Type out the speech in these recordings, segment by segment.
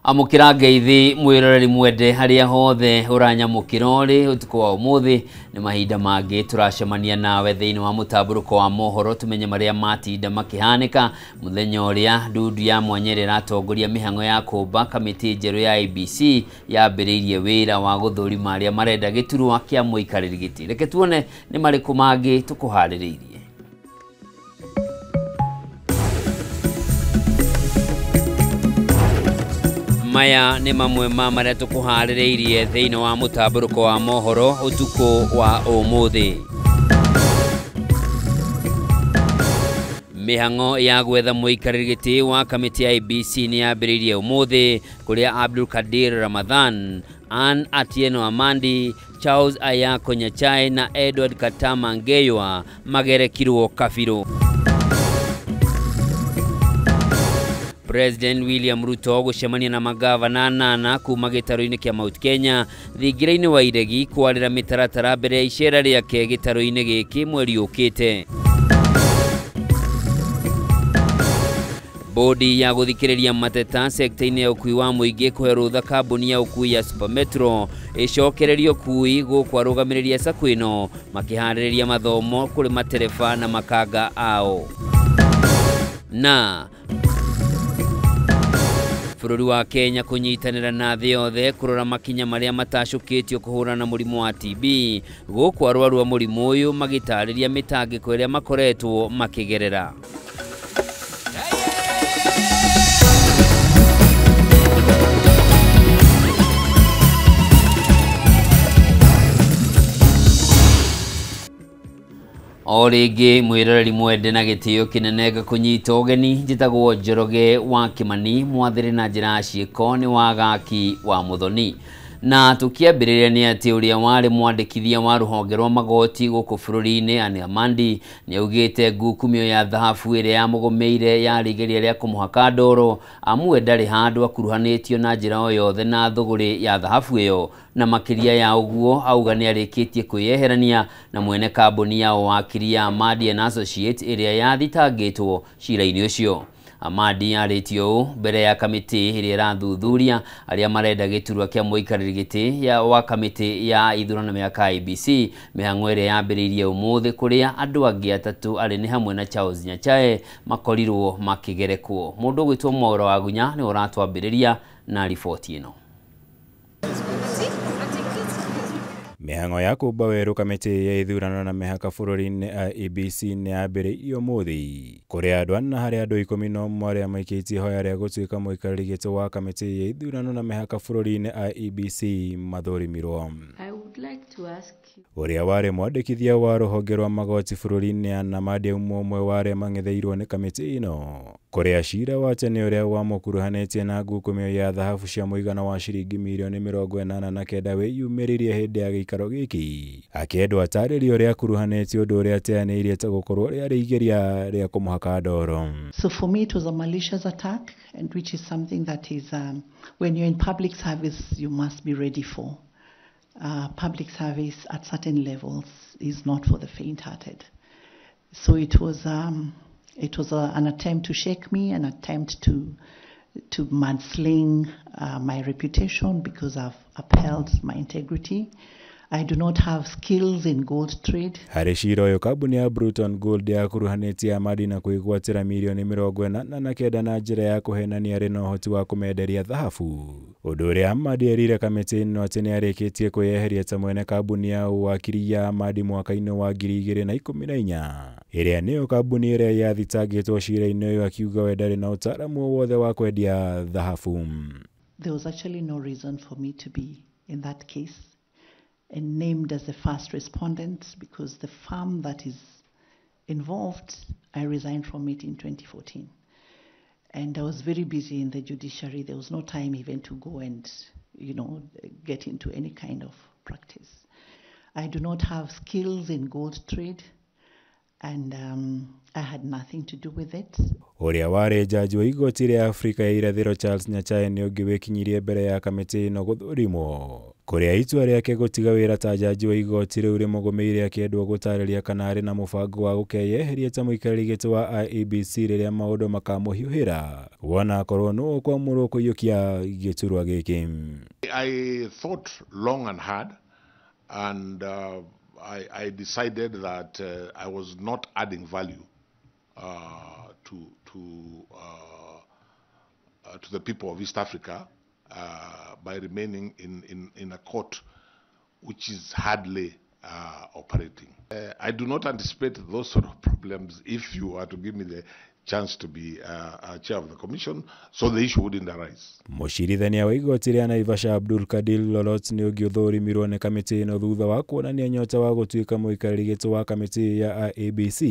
Amũkĩra ngeithi mwĩroreri mwende harĩa hothe ũranyamũkĩra ũrĩ ũtukũ wa ũmũthĩ nĩ mahinda mangĩ tũracemania nawe thĩinĩ wa mũtambũrũko wa mohoro tumenye marĩa matinda makĩhanĩka mũthenya ũrĩa ndundu ya mwanya ĩrĩa ĩratongoria mĩhang'o ya kũmba kamĩtĩ njerũ ya IEBC yambĩrĩirie wĩra wa gũthũrima arĩa marenda gĩturwa kĩa mũikarĩri gĩtĩ. Reke tuone nĩ marĩkũ mangĩ tũkũharĩrĩirie. Maya nĩ mamwe ma marĩa tũkũharĩrĩirie thĩinĩ wa mũtambũrũko wa mohoro ũtukũ wa ũmũthĩ. Mĩhang'o ya gwetha mũikarĩri gĩtĩ wa kamĩtĩ ya IEBC nĩ yambĩrĩirie ũmũthĩ kũrĩa Abdul Kadir Ramadhan, Ann Atieno Amandi, Charles Ayako Nyachae na Edward Katama Ngeywa magerekirwo kabirũ. President William Ruto gũcemania na magavana nana kuma gĩtarũ-inĩ kĩa Mount Kenya thingira-inĩ wa Iregi kwarĩra mĩtaratara mbere ya icera rĩake gĩtarũ-inĩ gĩkĩ mweri ũkĩte. Bodi ya gũthikĩrĩria mateta sekta-inĩ ya ũkui wa mũingĩ kũhe rũtha kambuni ya ũkui ya Supermetro ĩcokererie ũkui gũkũ arũgamĩrĩri a sacco ĩno makĩharĩrĩria mathomo kũrĩ matereba na makanga ao. Na bũrũri wa Kenya kũnyitanĩra na thĩ yothe kũrora makinya marĩa matacũkĩtio kũhũrana na mũrimũ wa TB gũkũ arwaru a mũrimũ ũyũ magĩtarĩria mĩtangĩko ĩrĩa makoretwo makĩgerera. O rĩngĩ mwĩroreri mwende na gĩtĩo kĩnene ngakũnyita ũgeni njĩtagwo Njoroge wa Kĩmani mwathĩrĩ na njĩra ya ciĩko nĩ wagaki wa Mũthoni. Na tũkĩambĩrĩria nĩ atĩ ũrĩa warĩ mwandĩkithia wa rũhonge rwa magoti gũkũ bũrũri-inĩ Anne Amandi nĩ augĩte ngukumio ya thahabu ĩrĩa yamũgũmĩire yarĩ igeria rĩa kũmũhaka ndoro amu ndarĩ handũ akuruhanĩtio na njĩra o yothe na thũgũrĩ ya thahabu ĩyo, na makĩria ya ũguo auga nĩ arĩkĩtie kwĩyeherania na mwene kambuni ya ũwakiri ya Amandi and Associates ĩrĩa yathitangĩtwo cira-inĩ ũcio. Amandi arĩtie ũũ mbere ya kamĩtĩ ĩrĩa ĩrathuthuria arĩa marenda gĩturwa kĩa mũikarĩri gĩtĩ ya wa kamĩtĩ ya ithurano mĩaka IEBC mĩhang'o ĩrĩa yambĩrĩirie ũmũthĩ kũrĩa andũ angĩ atatũ arĩ nĩ hamwe na Charles Nyachae makorirwo makĩgerekwo. Mũndũ ũgwĩtwo Mwaũra wa Gunya nĩwe ũratwambĩrĩria na riboti ĩno. Mĩhang'o ya kũmba werũ kamĩtĩ ya ithurano na mĩhaka bũrũri-inĩ IEBC nĩ yambĩrĩirie ũmũthĩ kũrĩa andũ ana harĩ andũ 11 arĩa maikĩtie ihoya rĩa gũtuĩka mũikarĩri gĩtĩ wa kamĩtĩ ya ithurano na mĩhaka bũrũri-inĩ IEBC mathũrimirwo. Ũrĩa warĩ mwandĩkithia wa rũhonge rwa magoti bũrũri-inĩ Anne Amandi auma ũmwe wa arĩa mang'etheirwo nĩ kamĩtĩ ĩno kũrĩa cira wa tene ũrĩa wamũkuruhanĩtie na ngukumio ya thahabu cia mũigana wa ciringi mirioni 89 wĩyumĩririe hĩndĩ ya gĩikaro gĩkĩ akĩendwo atarĩrie ũrĩa akuruhanĩtie ũndũ ũrĩa ateanĩirie ta gũkorwo rĩarĩ igeria rĩa kũmũhaka ndoro. So for me it was a malicious attack, and which is something that is when you're in public service you must be ready for. Public service at certain levels is not for the faint-hearted. So it was an attempt to shake me, an attempt to mudsling my reputation because I've upheld my integrity. I do not have skills in gold trade. Harĩ cira ũyũ kambuni ya Bruton Gold yakuruhanĩtie Amandi na kwĩgwatĩra mirioni 89 na njĩra ya kũhenania arĩ na ũhoti wa kũmenderia thahabu, ũndũ ũrĩa Amandi erire kamĩtĩ ĩno atĩ nĩ arĩkĩtie kwĩyeheria ta mwene kambuni ya ũwakiri ya Amandi mwaka-inĩ wa 2014 ĩrĩa nĩyo kambuni ĩrĩa yathitangĩtwo cira-inĩ ũyũ, akiuga we ndarĩ na ũtaaramu o wothe wa kwendia thahabu. There was actually no reason for me to be in that case and named as the first respondent because the firm that is involved, I resigned from it in 2014. And I was very busy in the judiciary. There was no time even to go and, you know, get into any kind of practice. I do not have skills in gold trade, and I had nothing to do with it. Ũrĩa warĩ njanji wa igoti rĩa Afrika ya irathĩro Charles Nyachae nĩ ũngĩ wĩkinyirie mbere ya kamĩtĩ ĩno gũthũrimwo Kũrĩa itua rĩake gũtiga wĩra ta jaji wa igoti rĩu rĩmũgũmĩire akĩendwo gũtarĩria kana arĩ na mũbango wa gũkeyeheria ta mũikarĩri gĩtĩ wa IEBC rĩrĩa maũndũ makamũhiũhĩra wona akorwo nũ ũkwamũrwo kũiyũkia gĩturwa gĩkĩ. I thought long and hard and I decided that I was not adding value to the people of East Africa by remaining in a court which is hardly operating. I do not anticipate those sort of problems if you are to give me the chance to be chair of the commission, so the issue wouldn't arise. Mũcirithania wa igoti rĩa Naivasha Abdul Kadir Lorot nĩ ũngĩ ũthũrimirwo nĩ kamĩtĩ ĩno thutha wa kuonania nyota wa gũtuĩka mũikarĩri gĩtĩ wa kamĩtĩ ya IEBC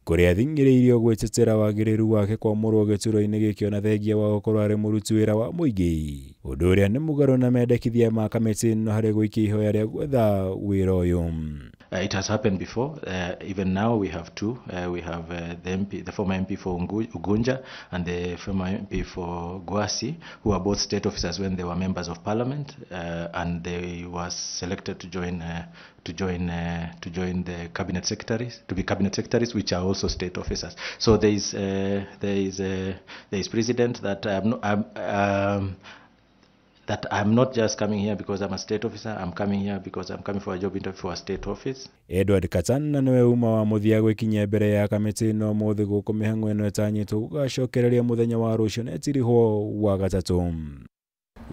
kũrĩa athing'ĩrĩirio gwĩtetera wagĩrĩru wake kwamũrwo gĩturwa-inĩ gĩkĩ ona thengia wa gũkorwo arĩ mũruti wĩra wa mũingĩ, ũndũ ũrĩa nĩ mũgarũ na mendekithia ma kamĩtĩ ĩno harĩ gũikia ihoya rĩa gwetha wĩra ũyũ. It has happened before. Even now we have two. We have the MP, the former MP for Ugunja and the former MP for Gwasi, who are both state officers when they were members of parliament, and they were selected to join the cabinet secretaries, to be cabinet secretaries, which are also state officers. So there is precedent that that I'm not just coming here because I'm a state officer, I'm coming here because I'm coming for a job interview for a state office. Edward Katana niwe uma wa mũthia gwĩkinyia mbere ya kamĩtĩ ĩno ũmũthĩ gũkũ mĩhang'o ĩno ĩtanyĩtwo gũgacokereria mũthenya wa rũciũ na ĩtirihwo wa gatatũ.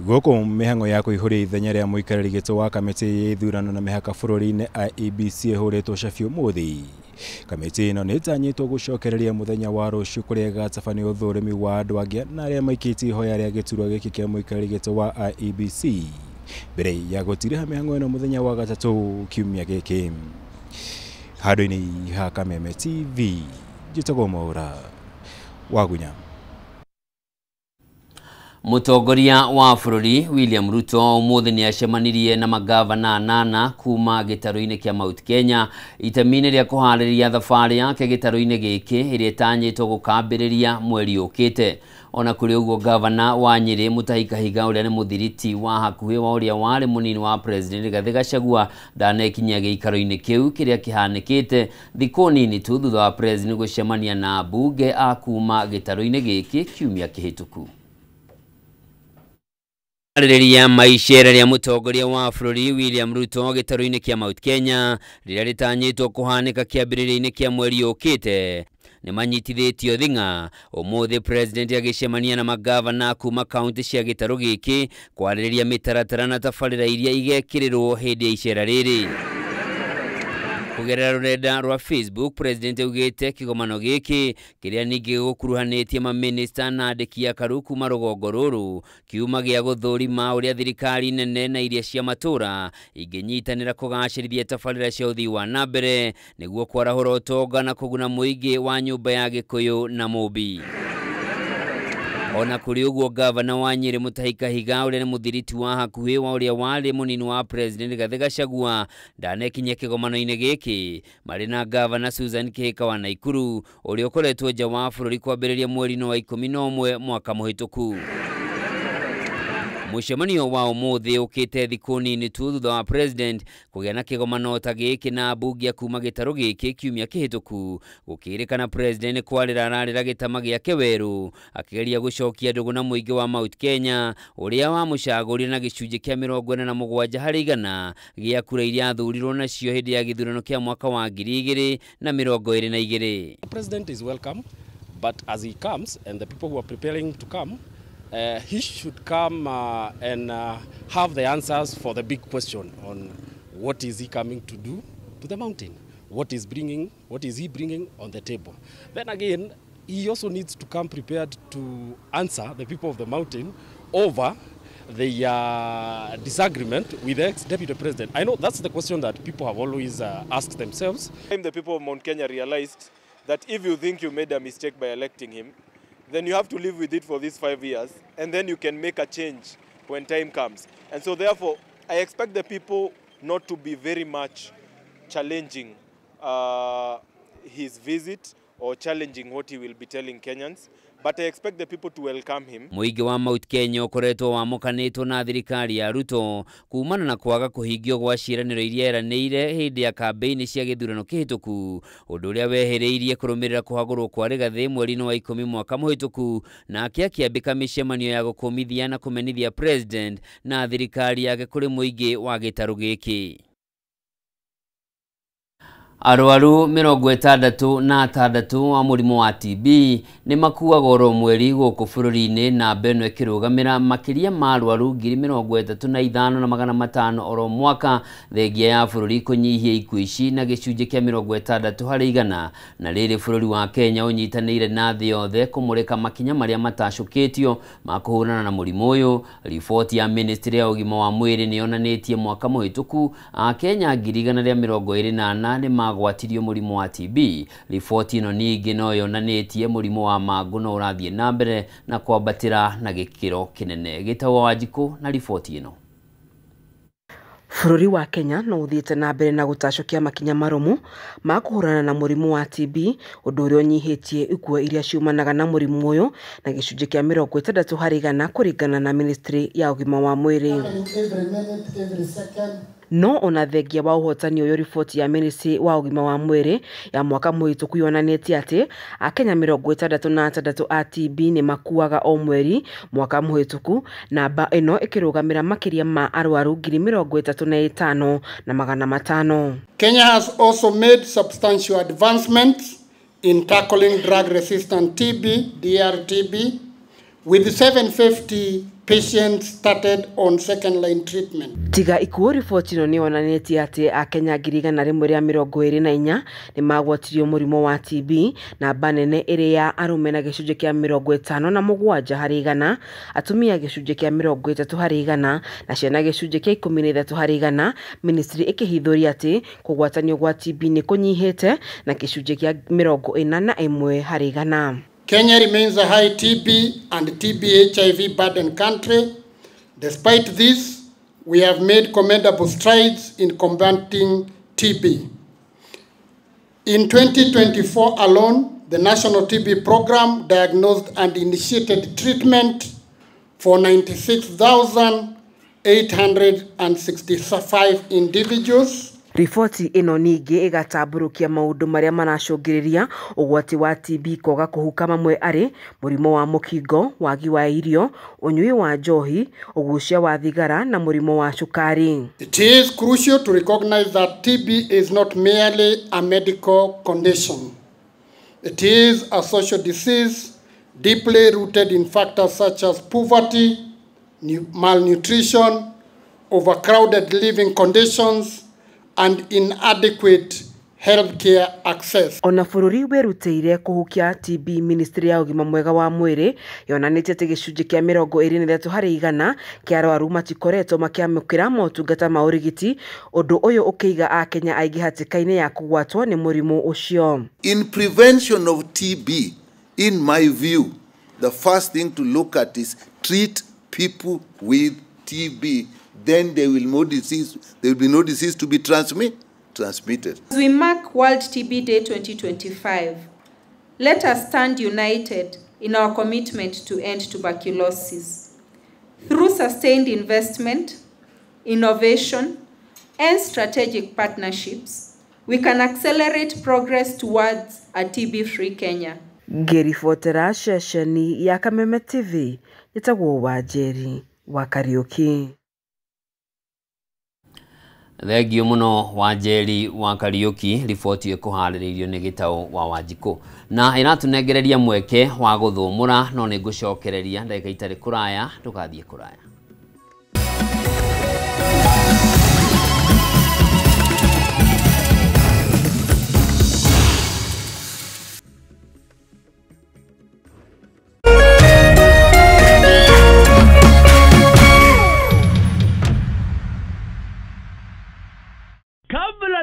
Gũkũ mĩhang'o ya kũihũria ithenya rĩa mũikarĩri gĩtĩ wa kamĩtĩ ya ithurano na mĩhaka bũrũri-inĩ IEBC ĩhũrĩtwo cabi ũmũthĩ. Kamĩtĩ ĩno nĩ ĩtanyĩtwo gũcokereria mũthenya wa rũciũ kũrĩa ĩgatabania ũthũrimi wa andũ angĩ na arĩa maikĩtie ihoya rĩa gĩturwa gĩkĩ kĩa mũikarĩri gĩtĩ wa IEBC mbere ya gũtiriha mĩhang'o ĩno mũthenya wa gatatũ kiumia gĩkĩ. Handũ-inĩ ha Kameme TV, njĩtagwo Mwaura Wagunya. Mũtongoria wa bũrũri William Ruto ũmũthĩ nĩ acemanirie na magavana 8 kuma gĩtarũ-inĩ kĩa Mount Kenya itemi-inĩ rĩa kũharĩria thabarĩ yake gĩtarũ-inĩ gĩkĩ ĩrĩa ĩtanyĩtwo gũkambĩrĩria mweri ũkĩte. Ona kũrĩ ũguo gavana wa Nyĩrĩ Mutahi Kahiga ũrĩa nĩ mũthiriti wa hakuhĩ wa ũrĩa warĩ mũnini wa president Rigathĩ Gachagua ndanekinyia gĩikaro-inĩ kĩu kĩrĩa kĩhanĩkĩte thikũ nini tu thutha wa president gũcemania na ambunge a kuma gĩtarũ-inĩ gĩkĩ kiumia kĩhĩtũku. Arĩrĩria maicera rĩa mũtongoria wa bũrũri William Ruto gĩtarũ-inĩ kĩa Mount Kenya rĩrĩa rĩtanyĩtwo kũhanĩka kĩambĩrĩria-inĩ kĩa mweri ũkĩte nĩ manyitithĩtio thing'a. Ũmũthĩ president agĩcemania na magavana kuma kaunti cia gĩtarũ gĩkĩ kwarĩrĩria mĩtaratara na tabarĩra iria igekĩrĩrwo hĩndĩ ya icera rĩrĩ. Kũgerera rũrenda rwa Facebook, president augĩte kĩgomano gĩkĩ kĩrĩa ningĩ gĩgũkuruhanĩtie mamĩnĩsta na andĩki akaru kuma rũgongo rũrũ kiuma gĩa gũthũrima ũrĩa thirikari nene na iria cia matũra ingĩnyitanĩra kũgacĩrithia tabarĩra cia ũthii wa na mbere nĩguo kwarahũra ũtonga na kũguna mũingĩ wa nyũmba ya Gĩkũyũ na Mũmbi. Ona kũrĩ ũguo gavana wa Nyĩrĩ Mutahi Kahiga ũrĩa nĩ mũthiriti wa hakuhĩ wa ũrĩa warĩ mũnini wa president Rigathĩ Gachagua ndanekinyia kĩgomano-inĩ gĩkĩ marĩ na gavana Susan Kihika wa Naikuru ũrĩa ũkoretwo nja wa bũrũri kwambĩrĩria mweri-inĩ wa 11 mwaka mũhĩtũku. Mũcemanio wa ũmũthĩ ũkĩte thikũ nini tu thutha wa president kũgĩa na kĩgomano ta gĩkĩ na ambunge kuma gĩtarũ gĩkĩ kiumia kĩhĩtũku gũkĩrĩkana president kwarĩra ararĩra gĩtama gĩake werũ akĩgeria gũcokia ndũgũ na mũingĩ wa Mount Kenya ũrĩa wamũcagũrire na gĩcunjĩ kĩa 47 harĩ igana gĩa kura iria athurirwo nacio hĩndĩ ya gĩthurano kĩa mwaka wa 2022. The president is welcome, but as he comes and the people who are preparing to come, he should come and have the answers for the big question on what is he coming to do to the mountain, what is he bringing on the table. Then again, he also needs to come prepared to answer the people of the mountain over the disagreement with the ex-deputy president. I know that's the question that people have always asked themselves. The people of Mount Kenya realized that if you think you made a mistake by electing him, then you have to live with it for these 5 years, and then you can make a change when time comes. And so therefore, I expect the people not to be very much challenging his visit or challenging what he will be telling Kenyans, but I expect the people to welcome him. Mũingĩ wa Mount Kenya ũkoretwo wamũkanĩtwo na thirikari ya Ruto kumana na kwaga kũhingio gwa ciĩranĩro iria eranĩire hĩndĩ ya kambĩini cia gĩthurano kĩhĩtũku, ũndũ ũrĩa wehereirie kũrũmĩrĩra kũhagũrwo kwa Rigathĩ mweri-inĩ wa 10 mwaka mũhĩtũku, nake akĩambĩka mĩcemanio ya gũkũmithia na kũmenithia president na thirikari yake kũrĩ mũingĩ wa gĩtarũ gĩkĩ. Arwaru 66 wa mũrimũ wa TB nĩ makuaga oro mweri gũkũ bũrũri-inĩ, namba ĩno ĩkĩrũgamĩra makĩria ma arwaru 35,500 oro mwaka, thengia ya bũrũri kũnyihia ikuũ ici na gĩcunjĩ kĩa 60 harĩ igana. Na rĩrĩ bũrũri wa Kenya ũnyitanĩire na thĩ yothe kũmũrĩka makinya marĩa matacũkĩtio ma kũhũrana na mũrimũ ũyũ. Riboti ya ministry ya ũgima wa mwĩrĩ nĩ yonanĩtie mwaka mũhĩtũku Akenya 124 nĩ magwatirio mũrimũ wa TB. Riboti ĩno ningĩ no yonanĩtie mũrimũ wa mangũ no ũrathiĩ na mbere na kwambatĩra na gĩkĩro kĩnene. Gĩtagwo Wanjikũ na riboti ĩno. Bũrũri wa Kenya no ũthiĩte na mbere na gũtacũkia makinya marũmu ma kũhũrana na mũrimũ wa TB, ũndũ ũrĩa ũnyihĩtie ikuũ iria ciumanaga na mũrimũ ũyũ na gĩcunjĩ kĩa 60 harĩ igana kũringana na ministry ya ũgima wa mwĩrĩ. No ona thengia wa ũhotani ũyũ, riboti ya ministry wa ũgima wa mwĩrĩ ya mwaka mũhĩtũku yonanĩtie atĩ Akenya 66 a TB nĩ makuaga o mweri mwaka mũhĩtũku, namba ĩno ĩkĩrũgamĩra makĩria ma arwaru 35,500. Kenya has also made substantial advancements in tackling drug-resistant TB, DRTB, with 750 patients started on second-line treatment. Tiga ikuũ, riboti ĩno nĩ yonanĩtie atĩ Akenya 124 nĩ magwatirio mũrimũ wa TB, namba nene ĩrĩ ya arũme na gĩcunjĩ kĩa 57 harĩ igana, atumia gĩcunjĩ kĩa 30 harĩ igana na ciana gĩcunjĩ kĩa 13 harĩ igana. Ministry ĩkĩhithũria atĩ kũgwatanio gwa TB nĩ kũnyihĩte na gĩcunjĩ kĩa 41 harĩ igana. Kenya remains a high TB and TB HIV burden country. Despite this, we have made commendable strides in combating TB. In 2024 alone, the National TB Program diagnosed and initiated treatment for 96,865 individuals. Riboti ĩno ningĩ ĩgatambũrũkia maũndũ marĩa maracũngĩrĩria ũgwati wa TB kwaga kũhuka, mamwe arĩ mũrimũ wa mũkingo, wagi wa irio, ũnyui wa njohi, ũgucia wa thigara na mũrimũ wa cukari. It is crucial to recognize that TB is not merely a medical condition. It is a social disease deeply rooted in factors such as poverty, malnutrition, overcrowded living conditions, and inadequate healthcare access. Ona bũrũri wĩrutĩire kũhukia TB, ministry ya ũgima mwega wa mwĩrĩ yonanĩtie atĩ gĩcunjĩ kĩa 23 harĩ igana kĩa arwaru matikoretwo makĩamũkĩra motungata ma ũrigiti, ũndũ ũyũ ũkĩiga Akenya aingĩ hatĩka-inĩ ya kũgwatwo nĩ mũrimũ ũcio. In prevention of TB, in my view, the first thing to look at is treat people with TB. Then there will no disease, there will be no disease to be transmitted. As we mark World TB Day 2025, let us stand united in our commitment to end tuberculosis. Through sustained investment, innovation, and strategic partnerships, we can accelerate progress towards a TB-free Kenya. Ngĩribotera ceceni ya Kameme TV, njĩtagwo Wanjeri wa Kariũki. Thengio muno Wanjeri wa Kariũki, riboti ĩkũharĩrĩirio nĩ Gĩtaũ wa Wanjikũ na ĩratũnengereria mweke wa gũthũmũra, no nĩ ngũcokereria ndagĩka itarĩ kũraya, ndũgathiĩ kũraya.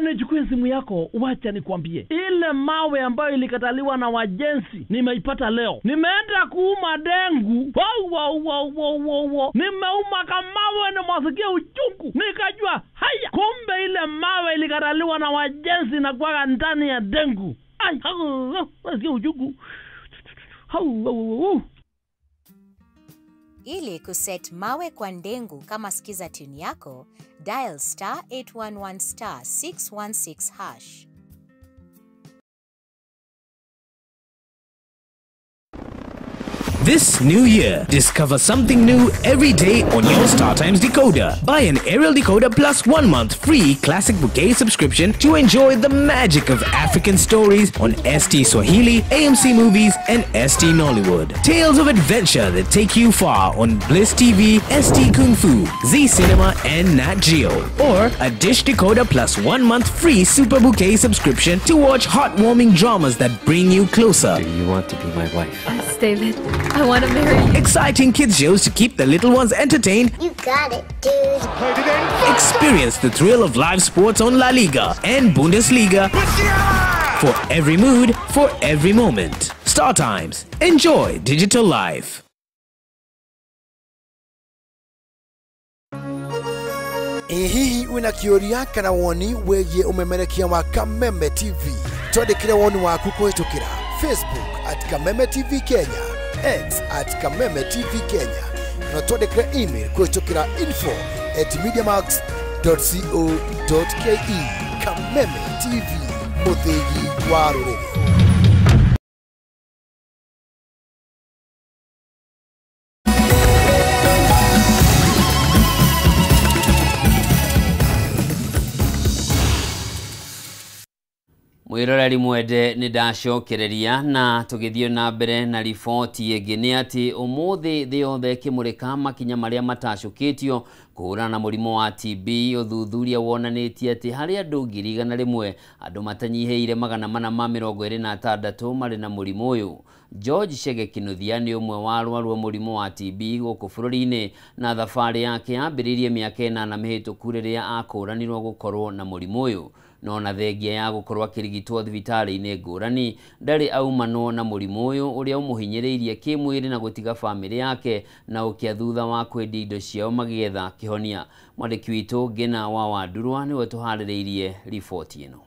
Nichukue simu yako, wacha nikwambie. Ile mawe ambayo ilikataliwa na wajenzi nimeipata leo. Nimeenda kuuma dengu. Wow, wow, wow, wow, wow, wow. Nimeuma kamawe na masikia uchungu. Nikajua haya, kumbe ile mawe ilikataliwa na wajenzi na kuwaga ndani ya dengu. Ai, nasikia uchungu. Hau, hau, hau. Ili kuset mawe kwa ndengu kama skiza tune yako, dial star 811 star 616 hash. This new year, discover something new every day on your StarTimes decoder. Buy an aerial decoder plus 1 month free Classic Bouquet subscription to enjoy the magic of African stories on ST Swahili, AMC Movies and ST Nollywood. Tales of adventure that take you far on Bliss TV, ST Kung Fu, Z Cinema and Nat Geo. Or a Dish decoder plus 1 month free Super Bouquet subscription to watch heartwarming dramas that bring you closer. Do you want to be my wife? Yes, David. I want to marry you. Exciting kids shows to keep the little ones entertained. You got it, dude. Experience the thrill of live sports on La Liga and Bundesliga. For every mood, for every moment. Star Times. Enjoy digital life. Ĩ hihi wĩna kĩũria kana woni wĩgiĩ ũmemerekia wa Kameme TV? Twandĩkĩre woni waku kũhĩtũkĩra Facebook at Kameme TV Kenya, X at Kameme TV Kenya, na twandĩkĩre email kũhĩtũkĩra info@mediamax.co.ke. Kameme TV, mũthĩgi wa rũrĩrĩ. Mwiroreri mwende nĩ ndacokereria na tũgĩthiĩ na mbere na riboti ĩngĩ nĩ atĩ ũmũthĩ thĩ yothe ĩkĩmũrĩka makinya marĩa matacũkĩtio kũhũrana na mũrimũ wa TB. Ũthuthuria wonanĩtie atĩ harĩ andũ 100,000 andũ matanyihĩire 426 marĩ na mũrimũ ũyũ. George Chege Kinuthia nĩ ũmwe wa arwaru a mũrimũ wa TB gũkũ bũrũri-inĩ na thabarĩ yake yambĩrĩirie mĩaka 8 mĩhĩtũku rĩrĩa akũranirwo gũkorwo na mũrimũ ũyũ. No na thengia ya gũkorwo akĩrigitwo thibitarĩ-inĩ ngũrani ndarĩ aumanwo na mũrimũ ũyũ ũrĩa ũmũhinyĩrĩirie kĩmwĩrĩ na gũtiga bamĩrĩ yake na ũkĩa thutha wa kwendia indo ciao magĩetha kĩhonia. Mwandĩki witũ Ngina wa Wandurwa nĩwe tũharĩrĩirie riboti ĩno.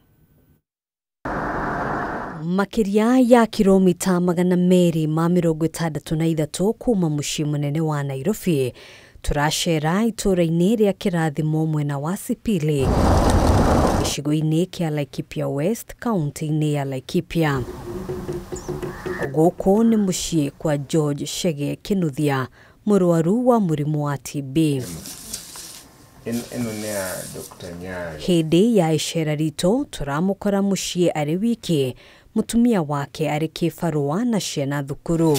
Makĩria ya kilomita 263 kuma mũciĩ mũnene wa Nairobi, tũracera itũũra-inĩ rĩa kĩrathimo mwena wa Sipili, gĩcigo-inĩ kĩa Laikipia West, kaunti-inĩ ya Laikipia. Gũkũ nĩ mũciĩ kwa George Chege Kinuthia, mũrwaru wa mũrimũ wa TB. Hĩndĩ ya icera ritũ tũramũkora mũciĩ arĩ wiki, mũtumia wake arĩ kĩbarũa na ciana thukuru.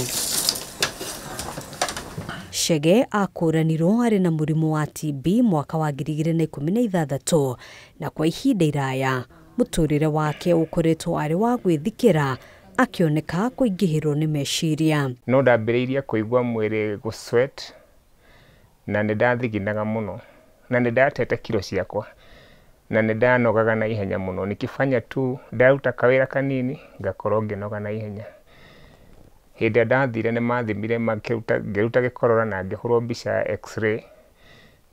Chege akũranirwo arĩ na mũrimũ wa TB mwaka wa 2016 na kwa ihinda iraya mũtũrĩre wake ũkoretwo arĩ wa gwĩthikĩra, akĩoneka kũingĩhĩrwo nĩ meciria. No ndambĩrĩirie kũigua mwĩrĩ gũ sweat na nĩ ndathiginaga mũno na nĩ ndatete kiro ciakwa na nĩ ndanogaga na ihenya mũno. Nikifanya tu ndaruta kawĩra kanini ngakorwo ngĩnoga na ihenya. Hĩndĩ ĩrĩa ndathire nĩ mathimire ngĩruta gĩkorora na ngĩhũrwo mbica ya x-ray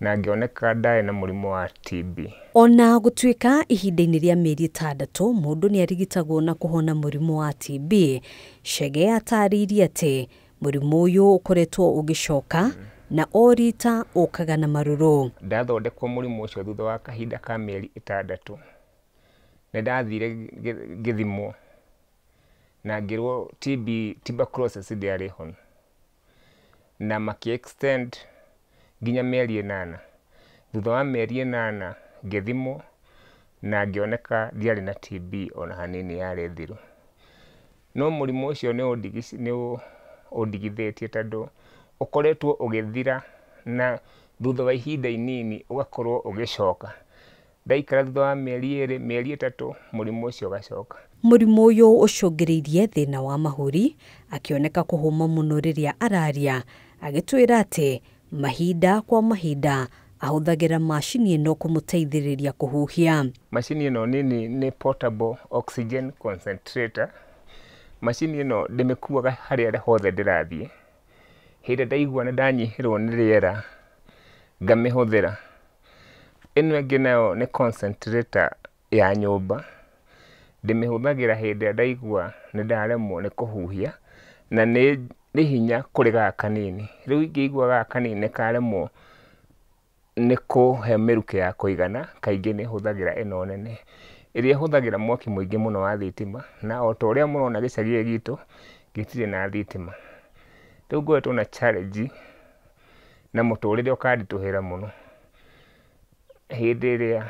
na ngĩoneka ndarĩ na mũrimũ wa TB. Ona gũtuĩka ihinda-inĩ rĩa mĩeri 6 mũndũ nĩ arigitagwo na kũhona mũrimũ wa TB, Chege atarĩirie atĩ mũrimũ ũyũ ũkoretwo ũgĩcoka na o rita ũkaga na marũrũ. Ndathondekwo mũrimũ ũcio thutha wa kahinda ka mĩeri 6 nĩ ndathire ngĩthimwo na ngĩrwo TB tuberculosis ndĩarĩ honu, na makĩ extend nginya mĩeri 8. Thutha wa mĩeri 8 ngĩthimwo na ngĩoneka ndiarĩ na TB ona hanini, yarĩ thiru. No mũrimũ ũcio nĩ ũndigithĩtie tondũ ũkoretwo ũgĩthira na thutha wa ihinda inini ũgakorwo ũgĩcoka. Ndaikara thutha wa mĩeri 2, mĩeri 3 mũrimũ ũcio ũgacoka. Mũrimũ ũyũ ũcũngĩrĩirie thĩna wa mahũri, akĩoneka kũhũma mũno rĩrĩa araria, agĩtwĩra atĩ mahinda kwa mahinda ahũthagĩra macini ĩno kũmũteithĩrĩria kũhuhia. Macini ĩno nini nĩ portable oxygen concentrator. Macini ĩno ndĩmĩkuaga harĩa hothe ndĩrathiĩ. Hĩndĩ ndaigua nĩ ndanyihĩrwo nĩ rĩera ngamĩhũthĩra. Ĩno ĩngĩ nayo nĩ concentrator ya nyũmba. Ndĩmĩhũthagĩra hĩndĩ ĩrĩa ndaigua nĩ ndaremwo nĩ kũhuhia, na nĩ hinya kũrĩ gaka kanini. Rĩu ingĩigua gaka kanini nĩ karemwo nĩ kũhe mĩrukĩ ya kũigana, kaingĩ nĩ hũthagĩra ĩno nene, ĩrĩa ĩhũthagĩra mwaki mũingĩ mũno wa thitima, na o ta ũrĩa mũrona gĩcagi gĩkĩ gitũ gĩtirĩ na thitima. Rĩu ngoretwo na challenge na mũtũrĩre ũkanditũhĩra mũno hĩndĩ ĩrĩa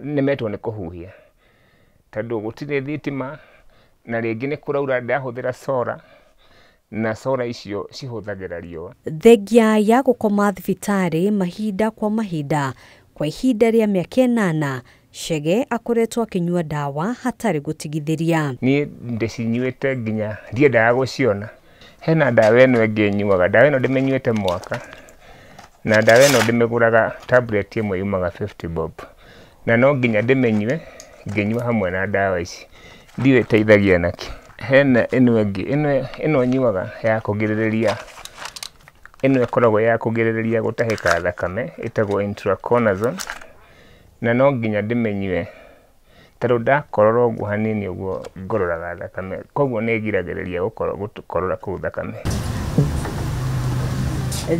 nĩmetwo nĩ kũhuhia, tondũ gũtirĩ thitima na rĩngĩ nĩ kũraura ndahũthĩra solar, na solar icio cihũthagĩra riũa. Thengia ya gũkoma thibitarĩ mahinda kwa mahinda kwa ihinda rĩa mĩaka 8, Chege akoretwo akĩnyua ndawa hatarĩ gũtigithĩria. Niĩ ndĩcinyuĩte nginya ndiendaga gũciona. Hena ndawa ĩno ĩngĩ nyuaga, ndawa ĩno ndĩmĩnyuĩte mwaka, na ndawa ĩno ndĩmĩgũraga tablet ĩmwe yumaga 50 bob, na no nginya ndĩmĩnyue ngĩnyua hamwe na ndawa ici. Ndiũĩ ĩteithagia nakĩ. Hena ĩno ĩngĩ, ĩno nyuaga ya kũgirĩrĩria, ĩno ĩkoragwo ya kũgirĩrĩria gũtahĩka thakame, ĩtagwo intraconazole, na no nginya ndĩmĩnyue tondũ ndakorora ũguo hanini ũguo ngororaga thakame, koguo nĩ ĩgiragĩrĩria gũkorora kũu thakame.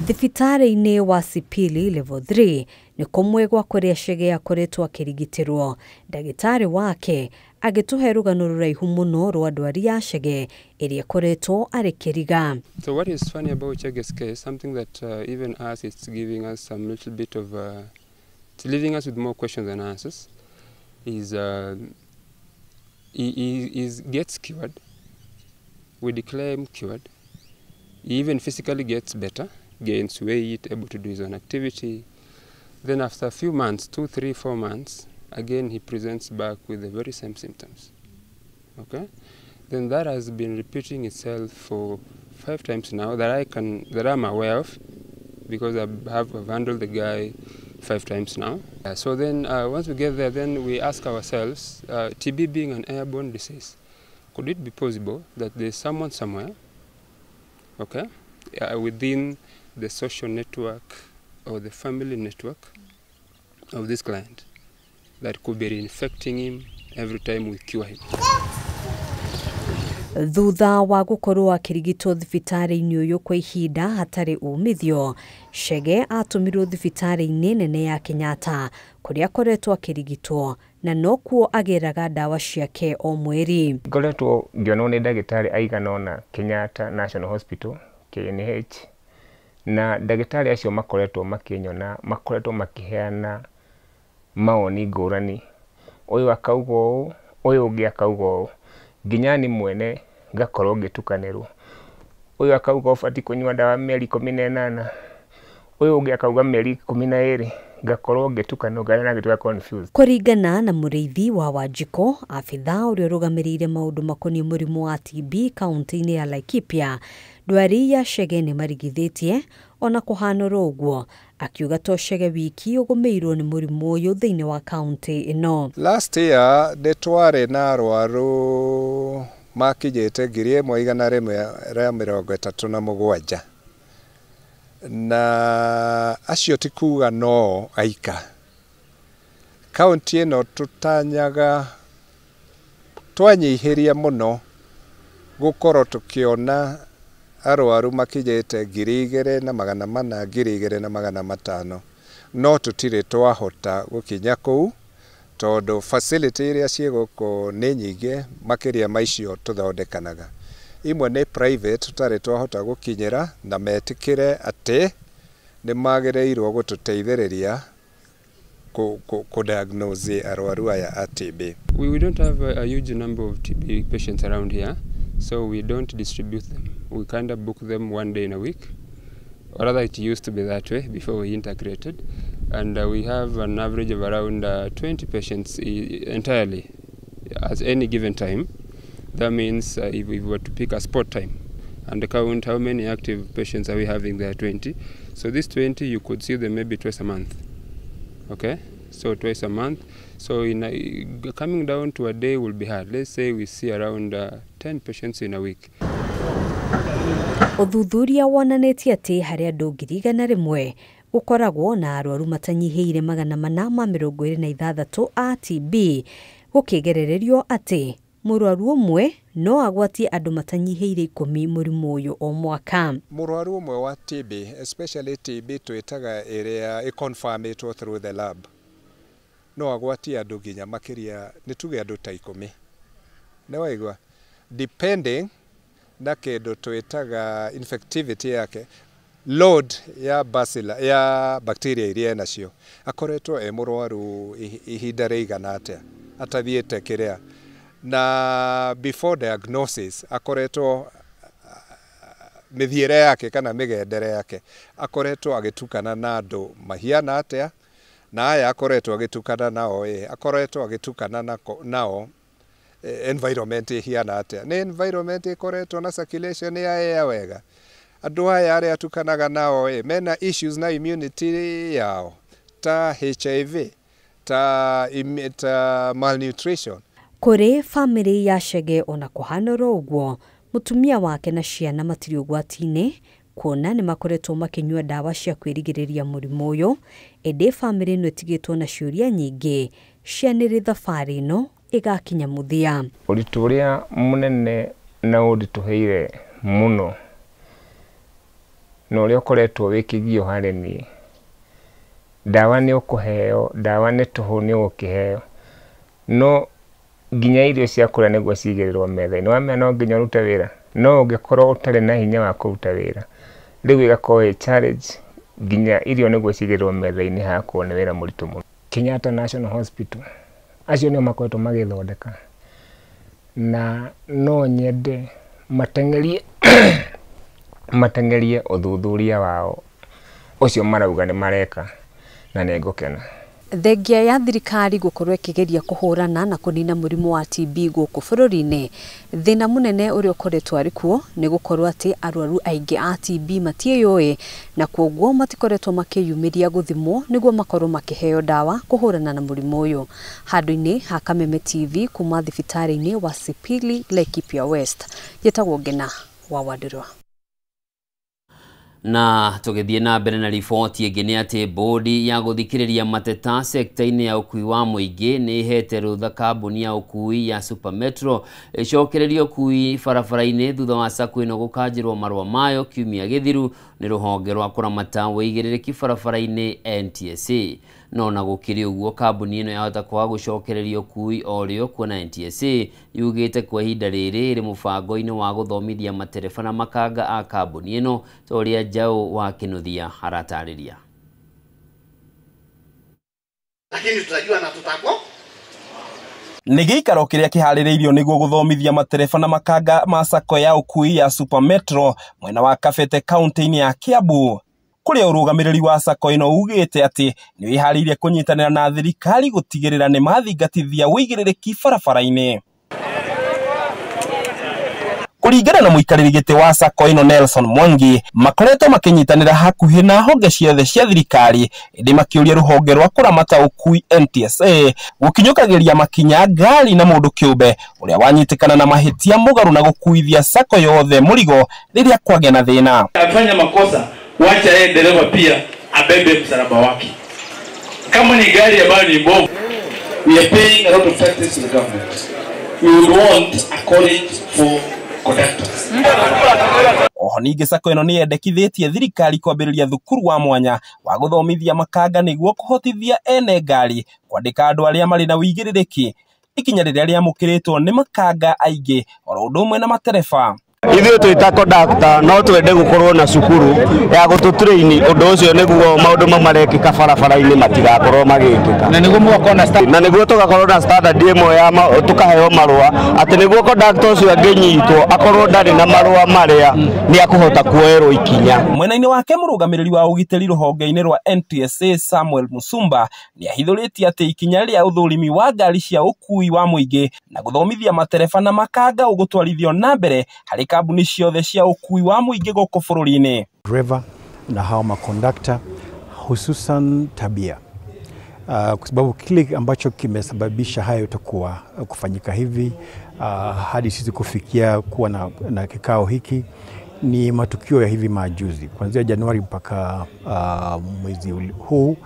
Thibitarĩ-inĩ wa Sipili Level 3 nĩ kũmwe gwa kũrĩa Chege akoretwo akĩrigitĩrwo. Ndagĩtarĩ wake agĩtũhe rũgano rũraihu mũno rwa ndwari ya Chege ĩrĩa ĩkoretwo arĩ kĩriga. So what is funny about Chege's case, something that even us, it's giving us some little bit of, it's leaving us with more questions than answers, is he gets cured, we declare him cured, he even physically gets better, gains weight, able to do his own activity. Then after a few months, 2, 3, 4 months, again he presents back with the very same symptoms. Okay? Then that has been repeating itself for 5 times now that I'm aware of, because I've handled the guy 5 times now. So then once we get there, then we ask ourselves, TB being an airborne disease, could it be possible that there's someone somewhere, okay, within the social network or the family network of this client that could be reinfecting him every time we cure him? Thutha wa gũkorwo akĩrigitwo thibitarĩ-inĩ ũyũ kwa ihinda hatarĩ umithio, Chege atũmirwo thibitarĩ-inĩ nene ya Kenyatta kũrĩa akoretwo akĩrigitwo na nokuo agĩraga ndawa ciake o mweri. Ngoretwo ngĩonwo nĩ ndagĩtarĩ aigana ũna Kenyatta National Hospital, KNH, na ndagĩtarĩ acio makoretwo makĩnyona, makoretwo makĩheana mawoni ngũrani, ũyũ akauga ũũ, ũyũ ũngĩ akauga ũũ, nginya ni mwene ngakorwo ngĩtukanĩrwo. Ũyũ akauga ũbatiĩ kũnyua ndawa mĩeri 18, ũyũ ũngĩ akauga mĩeri 12, ngakorwo ngĩtukanĩrwo, ngarĩa ngĩtuĩka confused. Kũringana na mũrĩithi wa Wanjikũ, abithaa ũrĩa ũrũgamĩrĩire maũndũ makoniĩ mũrimũ wa TB kaunti-inĩ ya Laikipia, ndwari ya Chege nĩ marigithĩtie ona kũhana oro ũguo, akiuga to Chege wiki ũgũmĩirwo nĩ mũrimũ ũyũ thĩinĩ wa kaunti ĩno. Last year nĩ twarĩ na arwaru makinyĩte 1137 na acio ti kuga no aika. Kaunti ĩno tũtanyaga twanyihĩria mũno gũkorwo tũkĩona arwaru makinyĩte 2400 2500, no tũtirĩ twahota gũkinya kũu tondũ facility iria ciĩ gũkũ nĩ nyingĩ makĩria ma icio tũthondekanaga. Imwe nĩ private tũtarĩ twahota gũkinyĩra na metĩkĩre atĩ nĩ magĩrĩirwo gũtũteithĩrĩria kũ-diagnose arwaru aya a TB. We don't have a huge number of TB patients around here, so we don't distribute them. We kind of book them one day in a week, or rather it used to be that way before we integrated, and we have an average of around 20 patients entirely at any given time. That means if we were to pick a spot time and count how many active patients are we having there, 20. So this 20, you could see them maybe twice a month. Okay, so twice a month. So in coming down to a day will be hard. Let's say we see around 10 patients in a week. Ũthuthuria wonanĩtie atĩ harĩ andũ 100,000 Gũkoragwo na arwaru matanyihĩire 426 a TB gũkĩgerererio atĩ mũrwaru ũmwe no agwatie andũ matanyihĩire 10 mũrimũ ũyũ o mwaka. Mũrwaru ũmwe wa TB, especially TB twĩtaga ĩrĩa ĩconfirmĩtwo through the lab, no agwatie andũ nginya makĩria nĩ tuge andũ ta 10. Nĩ waigua? Depending na kĩndũ twĩtaga infectivity yake, load ya bacilla ya bacteria iria enacio, akoretwo e mũrwaru ihinda rĩigana atĩa atathiĩte kĩrĩa, na before diagnosis akoretwo mĩthiĩre yake kana mĩgendere yake akoretwo agĩtukana na andũ mahiana atĩa, na aya akoretwo agĩtukana nao akoretwo agĩtukana nao environment ihiana atĩa, nĩ environment ĩkoretwo na circulation ya air wega, andũ aya arĩa atukanaga nao mena issues na immunity yao ta HIV ta malnutrition. Kũrĩ famĩlĩ ya Chege ona kũhana oro ũguo, mũtumia wake na ciana matirĩ ũgwati-inĩ kuona nĩ makoretwo makĩnyua ndawa cia kwĩrigĩrĩria mũrimũ ũyũ, ĩndĩ famĩlĩ ĩno ĩtigĩtwo na ciũria nyingĩ cia nĩrĩ thabarĩ ĩno ĩgakinya mũthia. Ũritũ ũrĩa mũnene na ũnditũhĩire mũno na ũrĩa ũkoretwo wĩ kĩgio harĩ niĩ, ndawa nĩ ũkũheo, ndawa nĩ tũhũ nĩ ũgũkĩheo, no nginya irio cia kũrĩa nĩguo cigĩrĩrwo metha-inĩ, wamenya no nginya ũrute wĩra, no ũngĩkorwo ũtarĩ na hinya wa kũruta wĩra rĩu ĩgakorwo ĩ challenge, nginya irio nĩguo cigĩrĩrwo metha-inĩ hagakorwo nĩ wĩra mũritũ mũno. Kenyatta National Hospital acio nĩo makoretwo magĩthondeka, na no nyende mateng'erie ũthuthuria wao ũcio marauga nĩ mareka, na nĩ ngũkena. Thengia ya thirikari gũkorwo ĩkĩgeria kũhũrana na kũnina mũrimũ wa TB gũkũ bũrũri-inĩ, thĩna mũnene ũrĩa ũkoretwo arĩ kuo nĩ gũkorwo atĩ arwaru aingĩ a TB matiĩyũĩ na kwoguo matikoretwo makĩyumĩria gũthimwo nĩguo makorwo makĩheo ndawa kũhũrana na mũrimũ ũyũ. Handũ-inĩ ha Kameme TV kuma thibitarĩ-inĩ wa Sipili, Laikipia West, njĩtagwo Ngena wa Wandirwa. Na tũgĩthiĩ na mbere na riboti ĩngĩ nĩ atĩ bodi ya gũthikĩrĩria mateta sekta-inĩ ya ũkui wa mũingĩ nĩ ĩhete rũtha kambuni ya ũkui ya Super Metro ĩcokererie ũkui barabara-inĩ thutha wa sacco ĩno gũkanjĩrwo marũa mayo kiumia gĩthiru nĩ rũhonge rwa kũramata wĩigĩrĩrĩki barabara-inĩ NTSA. No na gũkĩrĩ ũguo kambuni ĩno yahota kwaga gũcokereria ũkui o rĩo kuona NTSA yugĩte kwa ihinda rĩrĩ ĩrĩ mũbango-inĩ wa gũthomithia matereba na makanga a kambuni ĩno ta ũrĩa Njaũ wa Kĩnuthia aratarĩria. Lakini tutajua na tutako nĩ gĩikaro kĩrĩa kĩharĩrĩirio nĩguo gũthomithia matereba na makanga ma sacco ya ũkui ya Super Metro mwena wa Kabete kaunti-inĩ ya Kiambu, kũrĩa ũrũgamĩrĩri wa sacco ĩno ugĩte atĩ nĩ wĩharĩirie kũnyitanĩra na thirikari gũtigĩrĩra nĩ mathingatithia wĩigĩrĩrĩki barabara-inĩ. Kũringana na mũikarĩri gĩtĩ wa sacco ĩno Nelson Mwangi, makoretwo makĩnyitanĩra hakuhĩ na honge ciothe cia thirikari, ĩndĩ makĩũria rũhonge rwa kũramata ũkui NTSA gũkinyũkagĩria makinya ngari na mũndũ kĩũmbe ũrĩa wanyitĩkana na mahĩtia mũgarũ na gũkuithia sacco yothe mũrigo rĩrĩa kwagĩa na thĩna. Afanya makosa, wacha yeye dereva pia abebe msalaba wake. Kama ni gari ambayo ni mbovu, we are paying a lot of taxes to the government. We would want a college for conductors. Oho ningĩ sacco ĩno nĩ yendekithĩtie thirikari kwambĩrĩria thukuru wa mwanya wa gũthomithia makanga nĩguo kũhotithia ene ngari kwandĩka andũ arĩa marĩ na wĩigĩrĩrĩki, ikinya rĩrĩa rĩamũkĩrĩtwo nĩ makanga aingĩ oro ũndũ ũmwe na matereba. Ithuĩ twĩ ta conductor no twende gũkorwo na cukuru ya gũtũ-train ũndũ ũcio nĩguo maũndũ mau marekĩka barabara-inĩ matigakorwo magĩkĩka, na nĩguo mũgakorwo na standard, na nĩguo tũgakorwo na standard ĩmwe ya tũkaheo marũa atĩ nĩguo conductor ũcio angĩnyitwo akorwo ndarĩ na marũa marĩa nĩ akũhota kuoerwo ikinya. Mwena-inĩ wake mũrũgamĩrĩri wa ũgitĩri rũhonge-inĩ rwa NTSA Samuel Musumba nĩ ahithũrĩtie atĩ ikinya rĩa ũthũrimi wa ngari cia ũkui wa mũingĩ na gũthomithia matereba na makanga ũgũtwarithio na mbere harĩ kambuni ciothe cia ũkui wa mũingĩ gũkũ bũrũri-inĩ. Driver na hao makondakta hususan tabia, kwa sababu kile ambacho kimesababisha hayo itakuwa kufanyika hivi hadi sisi kufikia kuwa na kikao hiki Ni matukio ya hivi majuzi kuanzia Januari mpaka mwezi huu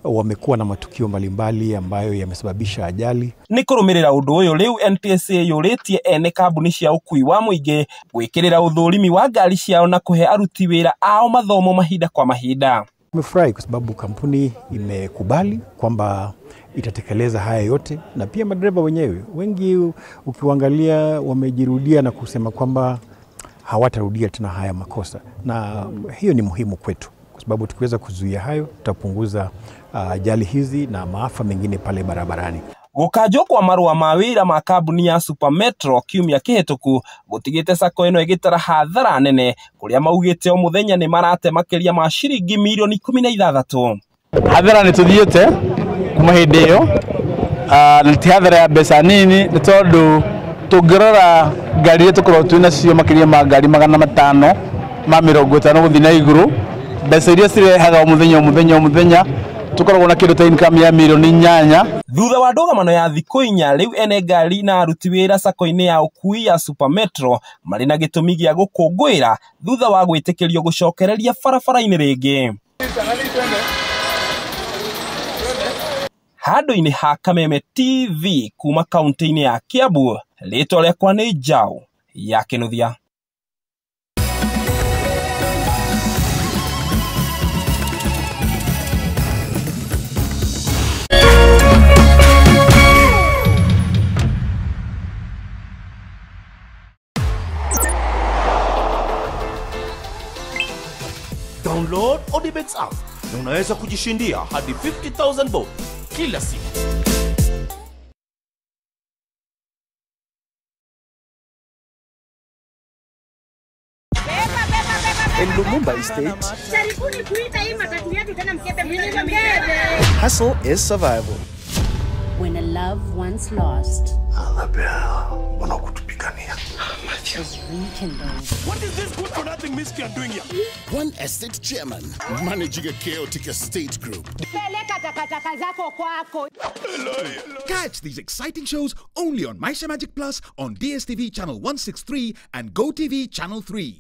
wamekuwa na matukio mbalimbali ambayo yamesababisha ajali. Nĩ kũrũmĩrĩra ũndũ ũyũ rĩu NTSA yũrĩtie ene kambuni cia ũkui wa mũingĩ gwĩkĩrĩra ũthũrimi wa ngari ciao na kũhe aruti wĩra ao mathomo mahinda kwa mahinda. Nimefurahi kwa sababu kampuni imekubali kwamba itatekeleza haya yote, na pia madereva wenyewe wengi ukiwaangalia wamejirudia na kusema kwamba hawatarudia tena haya makosa, na hiyo ni muhimu kwetu kwa sababu tukiweza kuzuia hayo tutapunguza ajali hizi na maafa mengine pale barabarani. Gũkanjwo kwa marũa ma wĩra ma kambuni ya Super Metro kiumia kĩhĩtũku gũtigĩte sacco ĩno ĩgĩtara hathara nene kũrĩa maugĩte o mũthenya nĩ marate makĩria ma ciringi mirioni 16. Hathara nĩ tũthiĩte kuma hĩndĩ ĩyo, na ti hathara ya mbeca nini nĩ tondũ tũngĩrora ngari iria tũkoragwo twĩ nacio makĩria ma ngari 550 gũthiĩ na igũrũ, mbeca iria cirehaga o mũthenya o mũthenya o mũthenya tukoragwo na kĩndũ ta income ya mirioni 8. Thutha wa ndũgamano ya thikũ 4 rĩu ene ngari na aruti wĩra sacco-inĩ ya ũkui ya Super Metro marĩ na gĩtũmi gĩa gũkũngũĩra thutha wa gwĩtĩkĩrio gũcokereria barabara-inĩ rĩngĩ. Handũ-inĩ ha Kameme TV kuma kaunti-inĩ ya Kiambu, rĩtwa rĩakwa nĩ Njaũ ya Kĩnuthia. Download Odibets app na unaweza kujishindia hadi 50,000 bob kila siku. In Lumumba Estate, hustle is survival. When a love once lost is rekindled. What is this good for nothing miscreant doing here? One estate chairman managing a chaotic estate group. Catch these exciting shows only on Maisha Magic Plus on DSTV channel 163 and GoTV channel 3.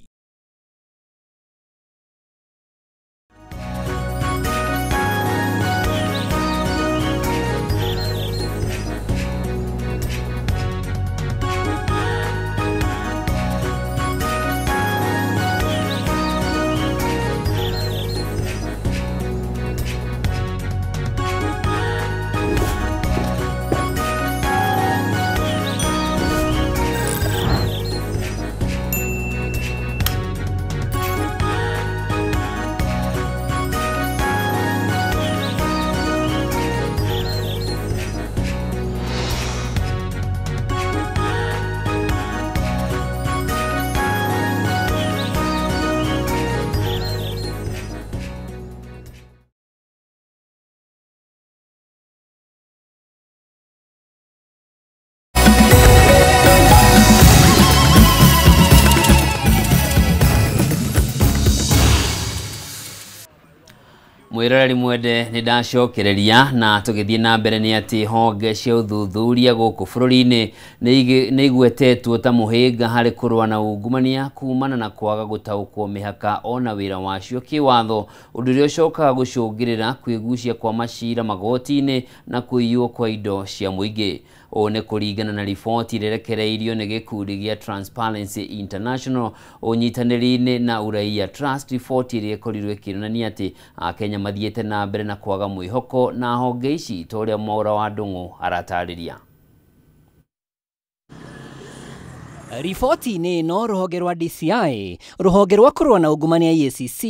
Mwiroreri mwende nĩ ndacokereria na tũgĩthiĩ na mbere nĩ atĩ honge cia ũthuthuria gũkũ bũrũri-inĩ nĩ igwetetwo ta mũhĩnga harĩ kũrũa na ungumania kumana na kwaga gũtaũkwo mĩhaka ona wĩra wacio kĩwatho, ũndũ ũrĩa ũcokaga gũcũngĩrĩra kwĩgucia kwa macira magoti-inĩ na kũiywo kwa indo cia mũingĩ. Ũũ nĩ kũringana na riboti ĩrekereirio nĩ gĩkundi gĩa Transparency International ũnyitanĩri-inĩ na Uraia Trust, riboti ĩrĩa ĩkorirwo ĩkĩonania atĩ Akenya mathiĩte na mbere na kwaga mwĩhoko na honge ici ta ũrĩa Mwaura wa Ndung'u aratarĩria. Riboti-inĩ ĩno rũhonge rwa DCI, rũhonge rwa kũrũa na ungumania EACC,